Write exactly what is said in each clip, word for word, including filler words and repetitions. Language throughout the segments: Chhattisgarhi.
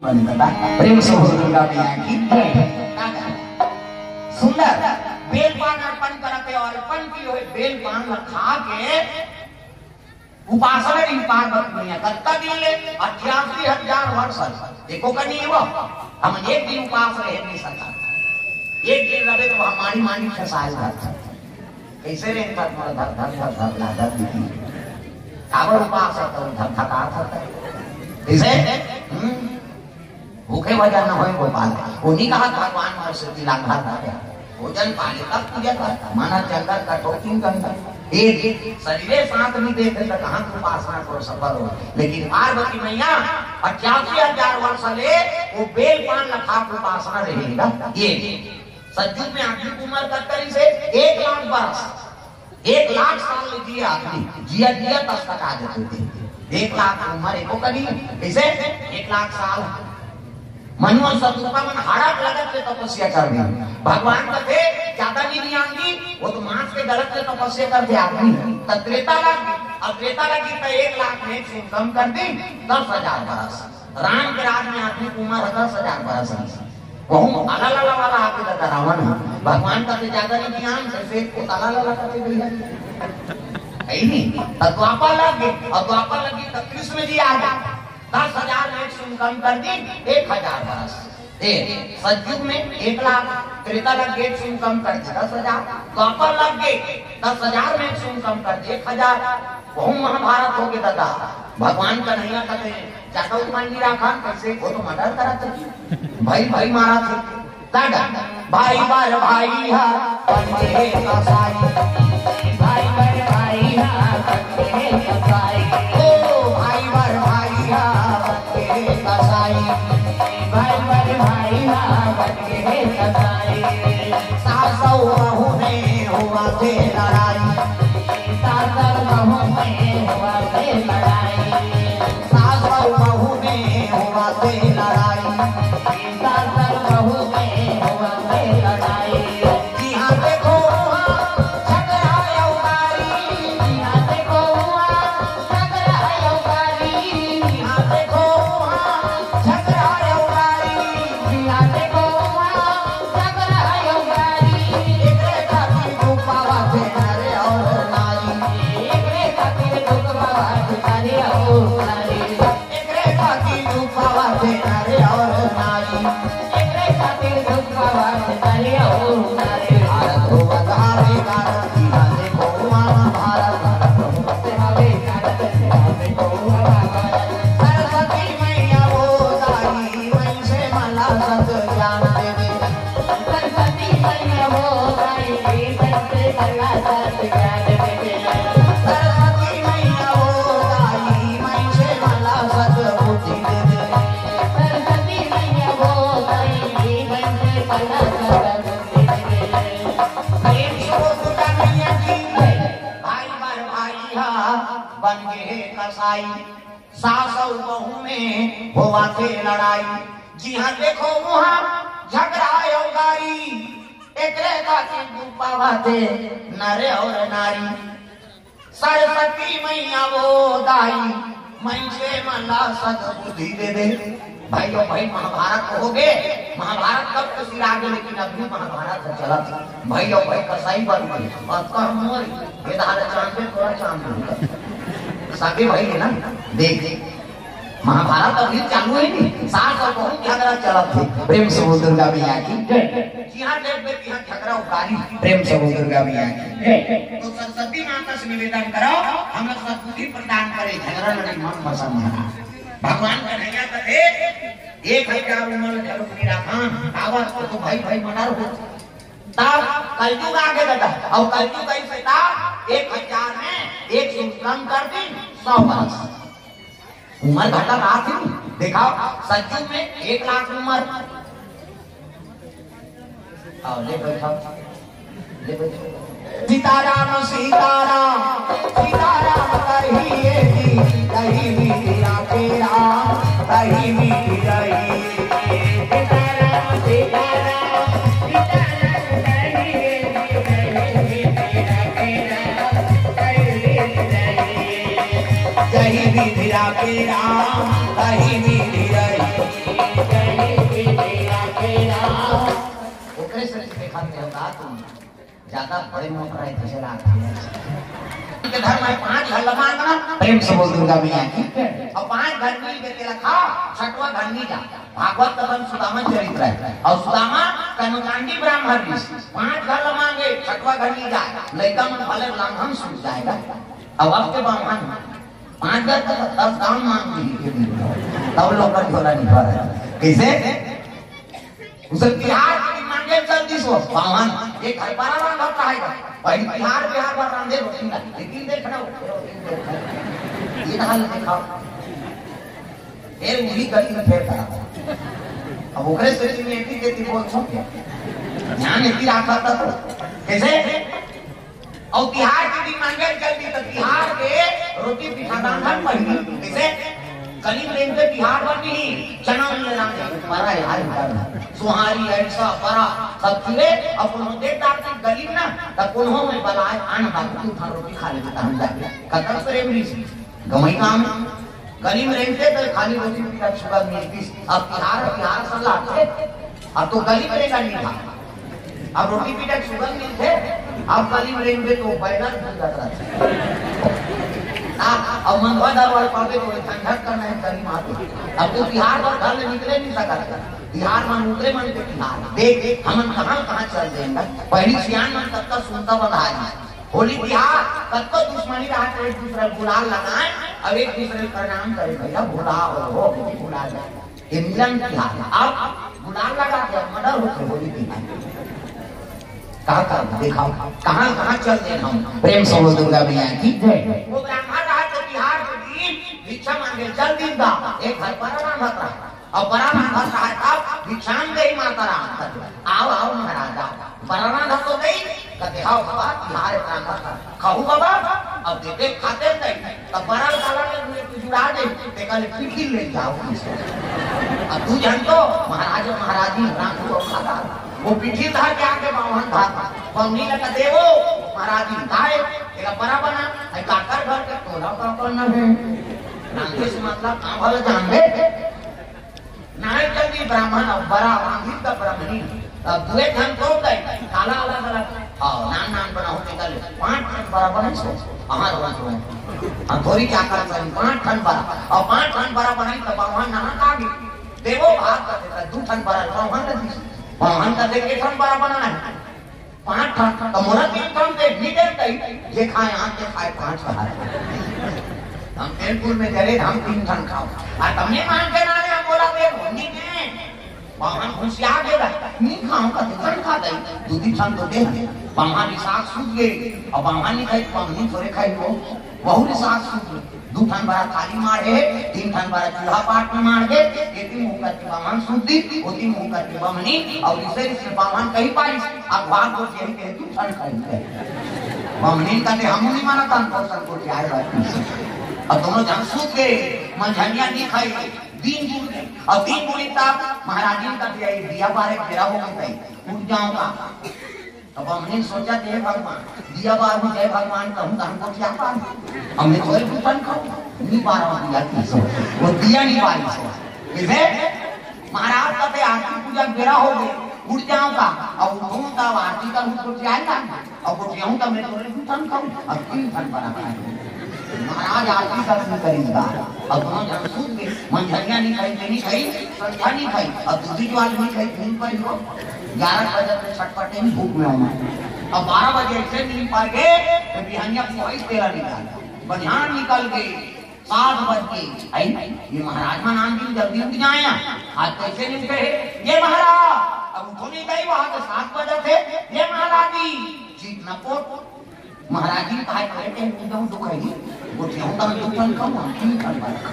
प्रेम से बोल दुर्गा मैया की जय। सुंदर बेल पान अर्पण करत हे अउ अर्पण किए हुए बेल पान ला खा के उपासना रही पार्वती मैया। कतका दिन ले? अट्ठासी हजार वर्ष। देखो कनी वो, हम एक दिन उपास रहे नहीं सकता। एक दिन रहे तो हमारी मानी खसाल जाता। कैसे रे? धर धर धर धर धर धर लागत दीदी। काबर उपास है तो धक धका था। कैसे? हम्म। भूखे वजह न होए गोपाल। वो नहीं कहा भगवान मोर से तिला खा था। भोजन पाले तब पूजा करता। माना चंदन कटौती करता। ए, शरीरे साथ नहीं देते तो कहाँ की उपासना कर सफल हो। लेकिन पार्वती मैया पचासी हजार वर्ष ले वो बेल पान लखा के उपासना रहेगा। ये सतयुग में आदमी की उम्र कत्ता रहिसे एक लाख बरस। एक लाख साल ले जिए आदमी, जिया जिया तस तक आ जाते थे। एक लाख उम्र एको कभी, कैसे? एक लाख साल। मनु अउ सतरूपा मन हड़प लगत ले तपस्या कर दी। भगवान कथे, ज्यादा नहीं ध्यान दी, वो तो मांस के गलत ले तपस्या कर दे आदमी। त त्रेता लग गई। अब त्रेता लगी त एक लाख में एक सौ कम कर दी, दस हजार बरस। राम के राज में आदमी की उम्र है दस हजार बरस। वहू अलालाला वाला आके दादा रावण ह। भगवान का से ज्यादा नहीं ज्ञान से, से को अलालाला का से भी है। है ही नहीं। तब द्वापर लग गए, और द्वापर लग गए तब कृष्ण जी आ गए। दस हजार में एक सौ कम कर दी, एक हजार बरस। ए, सतयुग में एक लाख, त्रेता लग गए एक सौ कम कर दी, दस हजार। द्वापर लग गए, दस हजार में एक सौ कम कर दी, एक हजार। वहू महाभारत हो गए दादा। भगवान कन्हैया कहते हैं, ज्यादा उम्र नहीं रखा, कैसे वो तो मर्डर करा था। भाई, भाई मारा था। दादा, भाई बर भाई हा, बन के कसाई। भाई बर भाई हा, बन के कसाई। ओ, भाई बर भाई हा, बन के कसाई। भाई बर भाई हा, बन के कसाई। सास अउ बहू में हुआ थे लड़ाई। सास अउ बहू में हुआ थे लड़ाई। सास अउ बहू में हुआ थे लड़ाई। सास अउ बहू में हुआ थे लड़ाई। जिहाँ देखो वहाँ झगड़ा अउ गारी। जिहाँ देखो वहाँ झगड़ा अउ गारी। जिहाँ देखो वहाँ झगड़ा अउ गारी। जिहाँ देखो वहाँ झगड़ा अउ गारी। एकरे खातिर दुख पावा थे नर अउ नारी। एकरे खातिर दुख पावा थे नर अउ नारी। एकरे खातिर दुख पावा थे नर अउ नारी। एकरे खातिर दुख पावा थे नर अउ नारी। भारत हो अधारे भारत की राधे को महाभारत। भारत हो अधारे भारत की राधे को महाभारत। सरस्वती मैया वो दाई, मन से मला सत ज्ञान दे दे। सरस्वती मैया वो दाई, मन से मला सत ज्ञान दे दे। सरस्वती मैया वो दाई, मन से मला सत बुद्धि दे दे। सरस्वती मैया वो दाई, मन से मला सत बुद्धि दे दे। प्रेम से बोल दुर्गा मैया की जय। भाई बर भाई हा, बन गे कसाई। सास अउ बहू में होवा थे लड़ाई। जिहाँ देखो वहाँ झगड़ा अउ गारी। एकरे खातिर दुख पावा थे नर अउ नारी। सरस्वती मैया वो दाई, मनसे मन ला सद्बुद्धि दे दे। भाई अउ भाई महाभारत तो हो गे, महाभारत कब तो सिरा गे, लेकिन अभी महाभारत ह चलत। भाई अउ भाई कसाई बन गे, अउ कम मोर, ये दादा चांद पे थोड़ा चांद पे। सगे भाई है ना, देख, महाभारत अभी चालू है नहीं, सास अउ बहू झगड़ा चलत हे। प्रेम से बोल दुर्गा मैया की जय। जिहाँ देख बे तिहाँ झगड़ा अउ गारी। प्रेम से बोल दुर्गा मैया की जय। तो सरस्वती माता से निवेदन करो, हम लोग सद्बुद्धि प्रदान करे, झगड़ा लड़ाई मन पसंद है। भगवान कन्हैया कथे, एक हजार उमर झगड़ा नहीं रखा, काबर तो भाई भाई मर्डर हो। तब कलयुग आगे दादा, अउ कलयुग ऐसे था, एक हजार में एक सौ कम कर दी, सौ बरस। उमर घटा रहा थी, देखा, सतयुग में एक लाख उमर। आओ, ले बैठो, ले बैठो। सीताराम, सीताराम, सीताराम कहिए जी, कहीं भी तेरा तेरा, कहीं भी तेरा ही। सीताराम, सीताराम, सीताराम कहिए जी, कहीं भी तेरा तेरा, कहीं भी तेरा ही। कहीं भी तेरा तेरा, कहीं भी तेरा ही। का तुम ज्यादा बड़े मोट रहे थे, चला के धर्म है, पांच घर लगा ना, प्रेम से बोल दुर्गा मैया की। और पांच घर मिल के तेला खा, छठवा घर नहीं जा। भागवत कथन सुदामा चरित्र है, और सुदामा कर्मकांडी ब्राह्मण ऋषि, पांच घर ल मांगे, छठवा घर नहीं जाए, लड़का मन भले लांघन सूझ जाएगा। अब अब के बामन पांच घर तक दस गांव मांग ली के दिन, तब लोग का झोला नहीं भरा। कैसे? उसे तिहार के दिन मांगे चल दिस वो बामन, ये घर पर रांधत रहेगा। पहले तिहार, बिहार पर रांधे रोटी ना, लेकिन देखना वो, ये हाल दिखाओ। फिर वही गली में फेर करा। अब ओकरे से तुम एक ही देती बोल छो क्या? ध्यान एक ही रखा था तो। कैसे? और तिहार के दिन मांगे जल्दी, तो तिहार के रोटी पिठा रांधन पड़ी। कैसे? गली में इनके तिहार बन नहीं, चना उनले रांधे, परा है, हर घर में। सुहारी, अरिसा, परा, सब चूल्हे, अब उन्होंने देख डालते गली में ना, तब उन्होंने बलाए, आन बात, तू खा रोटी खा ले, हम जाके। कतक प्रेम ऋषि, गमई काम। गली में रहते तो खाली रोटी पीला छुआ मिलती। अब तिहार, तिहार सब लाते। अब तो गली में रहना नहीं था। अब रोटी पीला छुआ मिलते। अब गली में रहते तो बैगन फूल जाता था। अब, अब मंदवा दारू वाले पापे को झंझट करना है गली में आके। अब तो तिहार पर घर में निकले नहीं सकता। तिहार में उतरे मन के तिहार। देख, देख, हमन कहाँ, कहाँ चल देंगे। पहली सियान मन तब तक सुनता बधाई। होली तिहार, कतको दुश्मनी रहा तो एक दूसरे गुलाल लगाए, अब एक दूसरे के प्रणाम करे, भैया भुला हो, हो, भुला जाए। ये मिलन तिहार, अब गुलाल लगा के अब मर्डर होते होली तिहार। कहाँ, कहाँ, देखा, कहाँ, कहाँ चल दे हम। प्रेम से बोल दुर्गा मैया की जय। वो ब्राह्मण रहा तो तिहार के दिन भिक्षा मांगे चल दिन का, एक घर पर रांधत रहा। अब बरा रांधत रहा था, भिक्षाम दे माता राम कर। आओ, आओ महाराज, आओ। बरा रांधत तो गई, कहते, "आओ बाबा, तिहार रांधत था।" कहू बाबा, अब देते खाते नहीं, तब बरा काला के मुझे कुछ उड़ा दे, ते कहले, "पिठी ले जाओ इसको।" अब तू जान तो, महाराज और महाराजी, राम को खाता। वो पिठी धर के आके बावन था, पमनी लगा देवो, महाराजी, दाए, तेरा बरा बना, है काकर घर के तोला का अपन न है। रांधे से मतलब, काम वाला जान दे। नाय जल्दी ब्राह्मण, अब बरा ब्राह्मणी का ब्राह्मणी। अब दुए ठन तो गए, काला अलग अलग। हाँ, नान नान बना होते गले। पांच ठन बरा बने सो, हमार बना सो। हम थोड़ी क्या कर सकते, पांच ठन बरा। और पांच ठन बरा बनाई तो बावन नाना का भी। देवो भाग का देता, दू ठन बरा, बावन का दी। बावन का देख के ठन बरा बनाना है। पांच ठन, तो मोला तीन ठन दे, नी दे तई, जे खाए आंख के खाए पांच खाए। हम तेलपुर में जले, हम तीन ठन खाओ। आ तमने मांग के ना ले, हम बोला दे, नी दे। बावन घुसिया देगा, नी खाओ का दू ठन खा दे, दू तीन ठन तो दे। बावन की साग सूख गए, और बावन नहीं खाई, बावन थोड़े खाई हो, वहू की साग सूख गए। दू ठन बरा थाली माढ़े, तीन ठन बरा चूल्हा पाट में माढ़े, एती मुंह करके बामन सुद्धी, ओती मुंह करके बमनी, और इसे, इसे बामन कही पाइस, अखबार को यही कहे, "तू ठन खाई है।" बमनी का ते हमू नहीं माना था, हमको संकोच आए बात नहीं। अब दोनों जन सूत गए, मंझनिया नहीं खाई, दिन बुड़ गए। और दिन बुड़ी तब महाराजी का दिया, दिया बारे घेरा हो गई, उठ जाऊंगा। अब हमने सोचा, "हे भगवान, दिया बार में जय भगवान कहूँ तो हमको क्या पार?" हमने तो एक टूटन खाओ, नहीं बार में दिया की सो, वो दिया नहीं बार सो। इसे महाराज का ते आरती पूजा बेरा हो गए, उठ जाऊंगा, अब उठूं तो आरती का हमको क्या था, अब उठ जाऊं तो मैं तो एक टूटन खाऊं, अब तीन ठन बरा खाऊं। महाराज आरती का शुरू करेगा, अब दोनों जन सूत गए, मंझनिया नहीं खाई, नहीं खाई, संध्या नहीं खाई, अब दूसरी जो आदमी खाई, तीन पर ही हो, ग्यारह बजे से छटपटे में भूख में होना। अब बारह बजे से नींद पड़ गए, तो बिहानिया को वही तेरा निकाल, बझान निकल गए, सात बज गए। आई, ये महाराज मन आन दिन जल्दी उठ जाए, आज कैसे नहीं उठे? ये महाराज, अब उठो नहीं गई, वहां तो सात बजे थे। ये महाराजी, चीत न पोट, महाराजी कहा करे के एकदम दुख है, गोठियाऊं का दुख कम, हम तीन कम बड़ा।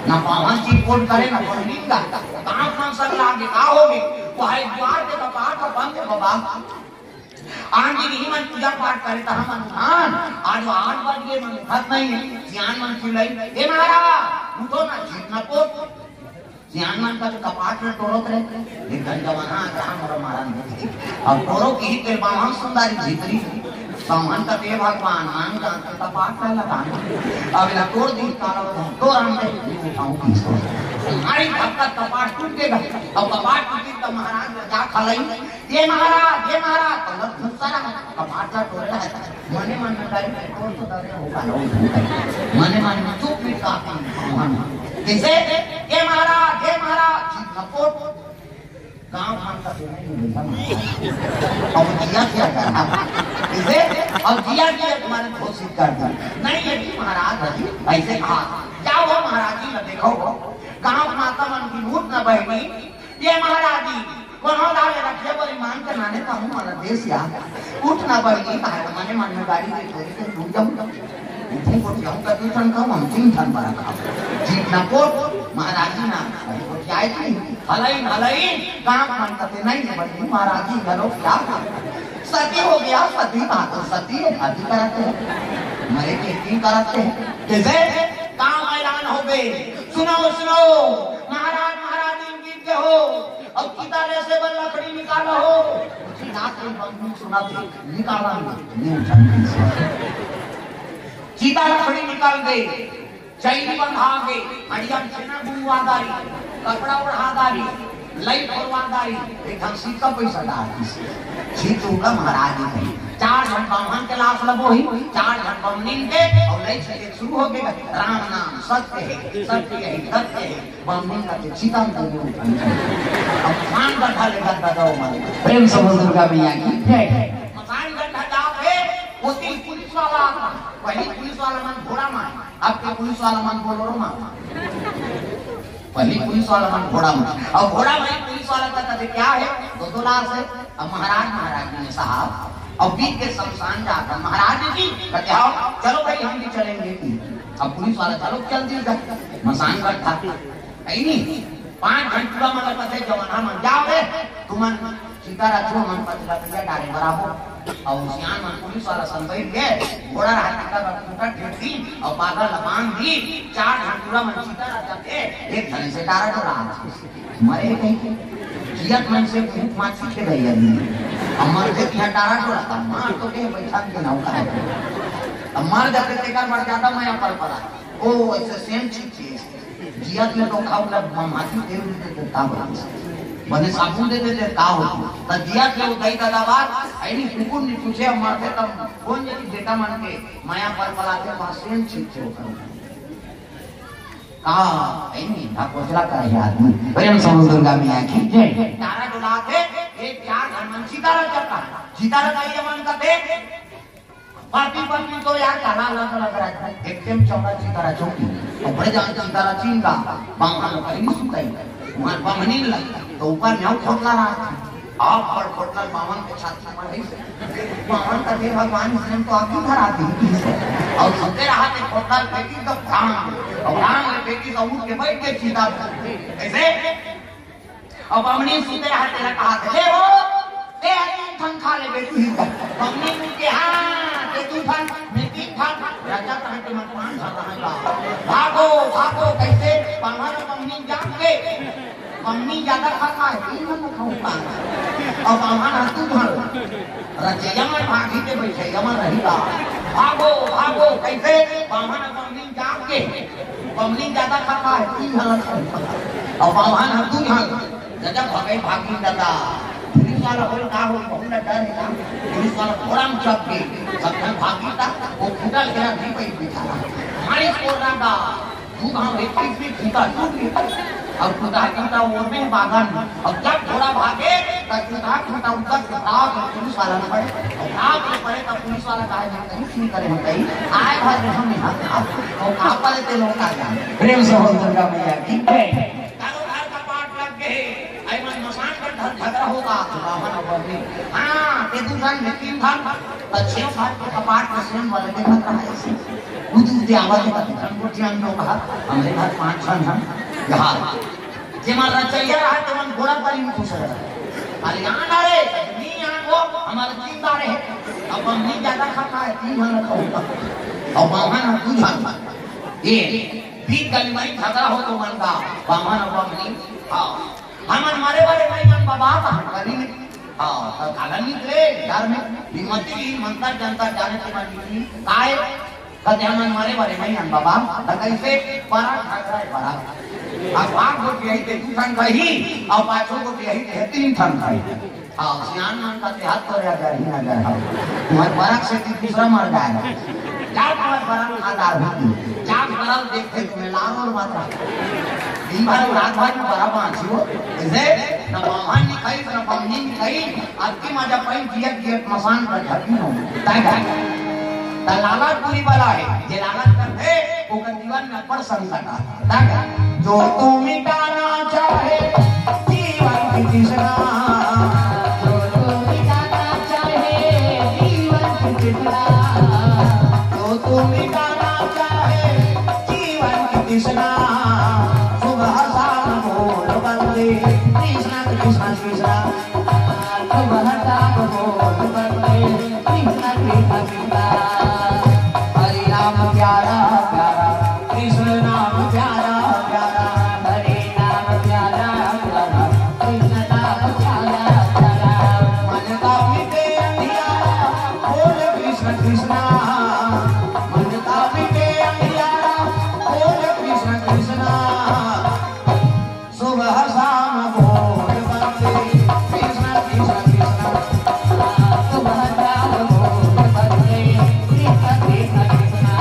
ना पावन चीत पोट करे, ना कोई लिंगा, काम काम सब लागे, का हो गए? वो है द्वार के कपाट और बंद बाबा। आंधी नहीं मन पूजा पाठ करे तो हम अनुमान, आज आठ बज गए, मन उठत नहीं है, सियान मन चिल्लाई, "ए महाराज, उठो ना, चीत न पोट।" सियान मन का तो कपाट में टोरत रहे, लेकिन जमाना आ रहा मोर महाराज। अब टोरो की तेरे बावन सुंदरी भीतरी, बावन का ते भगवान, मान जान के कपाट में लगा। अब इला तोड़ दी, काला तो हम तोड़ हम दे, उठाऊं किसको? भारी धक्का, कपाट टूट गे। अब कपाट टूटी त महाराज ल जा खलई, "ये महाराज, ये महाराज।" त गुस्सा रहा, कपाट ला टोरे रहा। मने मन में कही, "कौन तो दर्द होगा, लो।" मने मन में चुप मिटा के, कइसे, "ये महाराज, ये महाराज।" चीत नपोट, गाँव खान का देना ही नहीं था। अब जिया क्या करा? इसे अब जिया की तुम्हारे घोषित कर दो। नहीं, ये भी महाराज है जी, ऐसे कहा, "जाओ हो महाराज जी, मैं देखो हो।" गाँव माता मन की मूर्त न बहनी, "ये महाराज जी, कोनो दावे रखे बड़ी मान के नाने कहूँ वाला देश या उठ ना बहनी, कहा मने मन में गाड़ी दे, थोड़ी से दूर जाऊँ।" इतनी को जाऊँ का दू ठन खाऊँ, हम तीन ठन बड़ा खाऊँ। जीत ना कोट, महाराज जी ना, अरे वो क्या है कि हलई, हलई, गाँव खान कते नहीं, बल्कि महाराज जी का लोग क्या था? सती हो गया, सती बात हो, सती है, सती कराते हैं। मरे के की कराते हैं? जैसे गाँव ऐलान हो गए, "सुनो, सुनो, महाराज, महाराज इनकी के हो, अब चिता ले से बल लकड़ी निकालो हो।" उसी रात में बंदूक सुना थे, निकाला नहीं, नहीं उठा नहीं। चिता लकड़ी निकाल गए, चैनी बंधा के, हड़िया में छेना गुंगवा दारी, कपड़ा ओढ़ा दारी, लई खोलवा दारी, एक ढंग से का पैसा डाल दी। छी तू का महाराज जी कहीं। चार झन बाम्हन के लाश लगो ही, चार झन बमनिन के, और लई से शुरू हो गए, "राम नाम सत्य है, सत्य है, सत्य है।" बमनिन का तो चिता में तो नहीं उठा। अब मसान गड्ढा लेकर दादा हो मारे। प्रेम से बोल दुर्गा मैया की जय। मसान गड्ढा जाओ है, वो तीन पुलिस वाला आता। पहली पुलिस वाला मन घोड़ा मार, अब के पुलिस वाला मन बोलेरो मार। पहली पुलिस वाला मन घोड़ा मार, अब घोड़ा मार पुलिस वाला का कहते क्या है? दो दो लाश है। अब महाराज, महाराज जी ने साहब, अब बीच के शमशान जाकर महाराज जी कहते, "आओ, चलो भाई, हम भी चलेंगे।" अब पुलिस वाला, "चलो, चल दी जा।" मसान गड्ढा है नहीं, पांच घंटा मतलब पते जमाना मन जाओ रे, तुमन चिता रचो, मन पति लकड़िया डारे बराबर। और सियान मन पुलिस वाला संग बैठ के घोड़ा रहा चिता का खूंटा ठेक दी और बाधा लबान दी। चार झन टूरा मन चिता रह जाते, एक झन से डारा डोला। मरे कहीं के जियत मन से भूख मार सीखे गई आदमी। अब मर के तिहा डारा डोला था, मार तो के बैठा के नाव का है। अब मर जाते तेकर मर जाता मैं पर पड़ा। ओ ऐसे सेम चीज थी। जियत में तो खाऊ लब माटी दे देते का होती। बने साबुन दे देते का होती। त जियत में उठाई का दवा, ऐनी कुकुर नहीं पूछे, अब मरते तब कौन जनी बेटा मन के माया पर पलाते, वहाँ सेम चीज थे होकर। का, ऐनी, ना कोसला का है आदमी। प्रेम से बोल दुर्गा मैया की जय। तारा डोला थे, एक चार घर मन चिता रह जाता। चिता रह जाइए मन का थे, पापी, पापी तो यार काला अलग अलग रहा है। एकदम चौड़ा चिता रह चौकी। और बड़े जान चिता रह चीन का, बांगा लोग कहीं नहीं सुनता ही। वहाँ बमनी लग, तो ऊपर न्याउ खोटला रहा था। आप पर खोटला बावन के छाती पर है से। बावन का देव भगवान इसने तो आप क्यों धरा दी? और सुनते रहा थे खोटला फेंकी तो भांग। और भांग में फेंकी तो उठ के बैठ के चिता। ऐसे? अब बमनी सुते रहा, तेरा कहा थे, "ले वो, ते अरे ठन खा ले बेटी।" बमनी के, "हाँ, ते तू ठन, मैं तीन ठन।" राजा कहा कि मैं पांच ठन रहा। भागो, भागो, कैसे? बाम्हन बमनी जान के, बमनी ज्यादा खाता है, तीन ठन खाऊंगा। अब बाम्हन हंसू भर, रचैया में भागी के बैठे, यमन रही बा। भागो, भागो, कैसे? बाम्हन बमनी जान के, बमनी ज्यादा खाता है, तीन ठन खाऊंगा। अब बाम्हन हंसू भर, जब भगई भागी दादा, पुलिस वाला बोल का हो, बहुत ना डर है ना। पुलिस वाला घोड़ा में चढ़ के, सब जन भागी था, वो फूटा घेरा नहीं पाई बेचारा। मारी कोरना का, तू कहाँ एक पीस भी फूटा टूट गया। और टूटा टूटा वो में बागन, और जब घोड़ा भागे, तब टूटा टूटा उनका किताब पुलिस वाला ने पड़े, और किताब में पड़े तब पुलिस वाला कहा, "नहीं, नहीं, नहीं करे, नहीं करे, आए भाई, हम यहाँ।" और कहाँ पड़े थे लोग आ जाए। प्रेम से बोल दुर्गा मैया की जय। कारोबार का पाठ लग गए, ऐमन मसान का घर झगड़ा होगा, तो बामन अब्बल में। हाँ, ते दू ठन, मैं तीन ठन, तो छह साल के कपाट में स्वयं वाले देखत रहा ऐसे। उदी उदी आवाज होता, "धन को ध्यान दो," कहा, "हमरे घर पांच ठन हम, यहाँ।" जे मन रचैया रहा, ते मन घोड़ा पर ही खुश रहा। अरे, "आना रे, नहीं आना वो, हमारे तीन बार है, अब हम नहीं ज्यादा खाता है, तीन ठन रखा होगा।" और बामन दू ठन, ये बीच गली में झगड़ा हो तो मन का, बामन और बमनी, हाँ। हमन मरे वाले नहीं, हम बाबा का हम करी नहीं। हाँ, तो काला निकले, डर में, हिम्मत ही मंत्र जंतर जाने से मन निकली। काय? कहते हमन मरे वाले नहीं, हम बाबा, तो कैसे? परा झगड़ा है, परा। अब पाँच गोटी आही ते दू ठन खाही, अउ पाँचों गोटी आही ते तीन ठन खाही। हाँ, सियान मन का ते हाथ तो रह जाही ना जाए। तुम्हारे बरक से ती दूसरा मर जाए। क्या तुम्हारे बरक खादार होती? क्या बरक देखते तुम्हें लाल और मात्रा। दिन भर रात भर में बड़ा बांची हो। जैसे न बामन नहीं खाई, न बमनी नहीं खाई, अतकी मजा पाई जियत जियत मसान का झपी हो। तय है। त लालच बुरी बला है, जे लालच करथे, ओकर जीवन में अब्बड़ संकट आथे। तय है। जो तू मिटाना चाहे जीवन की तृष्णा, जो तू मिटाना चाहे जीवन की तृष्णा, जो तू मिटाना चाहे जीवन की तृष्णा, सुबह शाम बोल बंदे कृष्णा कृष्णा कृष्णा। सुबह शाम बोल बंदे कृष्णा कृष्णा कृष्णा। हरि नाम प्यारा प्यारा, कृष्ण नाम प्यारा प्यारा, हरि नाम प्यारा प्यारा, कृष्ण नाम प्यारा प्यारा। मन का मिटे अंधियारा, बोल कृष्ण कृष्णा। मन का मिटे अंधियारा, बोल कृष्ण कृष्णा। सुबह शाम बोल बंदे कृष्णा कृष्णा कृष्णा। सुबह शाम बोल बंदे कृष्णा कृष्णा कृष्णा।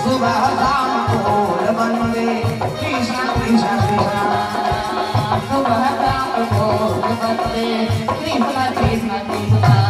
सुबह शाम बोल बंदे कृष्णा कृष्णा कृष्णा। सुबह शाम बोल बंदे कृष्णा कृष्णा कृष्णा।